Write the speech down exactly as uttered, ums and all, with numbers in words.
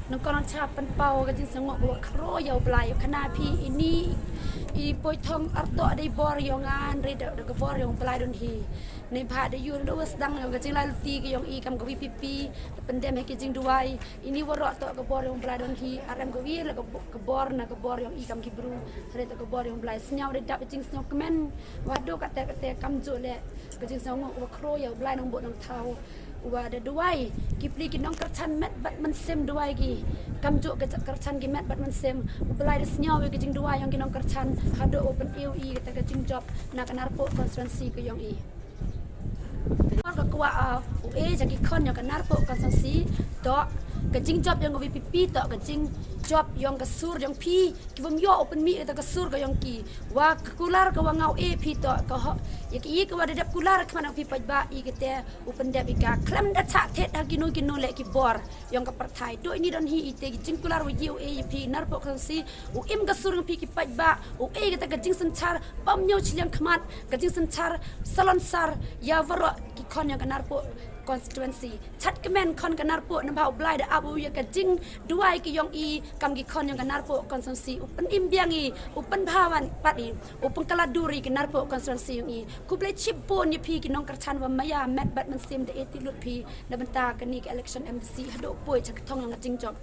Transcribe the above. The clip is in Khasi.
Nang kon cha pynpaw ka jingsngew ka wa khro ïa u Blai, ïa kane phi ini i poi thong arto dei bor ïong nga, hynrei da ka bor ïong u Blai don hi. Neibhah da ïoh da wa sdang ïong ka jinglai luti ka ïong i kam ka VPP, pyndem ha ki jingduwai. Ini waroh to ka bor ïong u Blai don hi, arem ka wi la ka bor na ka bor ïong i kam ki bru, hynrei to ka bor ïong u Blai. Sngew da dap jingsngew kmen, wa do kate kate kam ju le ka jingsngew ka wa khro ïa u Blai nang bok nang thaw. Wa da duwai ki pli ki nongkyrchan met bad mynsiem, duwai ki kam ju ka kyrchan ki met bad mynsiem. U Blai da sngew ïa ka jingduwai ïong ki nongkyrchan, haduh u pynew i kata ka jingjop na ka Narpuh constituency ka ïong i. Ka kwah u e ja ki khon ïong ka Narpuh constituency, to ka jingjop ïong ka VPP, to ka jingjop ïong ka sur ïong phi. Ki bym ïoh u pynmih kata ka sur ka ïong ki. Wa ka kular ka wa nga u e phi, to ka hok ïa ki i ka wa da dep kular ka man phi paidbah i kate u pyndep i ka khlem da chah thet ha kino kino le ki bor ïong ka pyrthai. To ini don hi i te ki jingkular wa ïa u e ïa phi Narpuh constituency, u im ka sur ïong phi ki paidbah, u e kata ka jingsynchar pam ñiew chiliang khmat, ka jingsynchar salonsar ïa waroh ki khon ïong ka Narpuh constituency. Chat kmen khon ka Narpuh, naba u Blai da ap u ïa ka jingduwai ki ïong i kam ki khon ïong ka Narpuh constituency, u pynim biang i, u pynbha wan pat i, u pynkylla dur i ka Narpuh constituency ïong i. Khublei chip bun ïa phi ki nongkyrchan wa maya met bad mynsiem da e ti lut phi na bynta kani ka election MDC haduh poi cha ka thong ïong ka jingjop.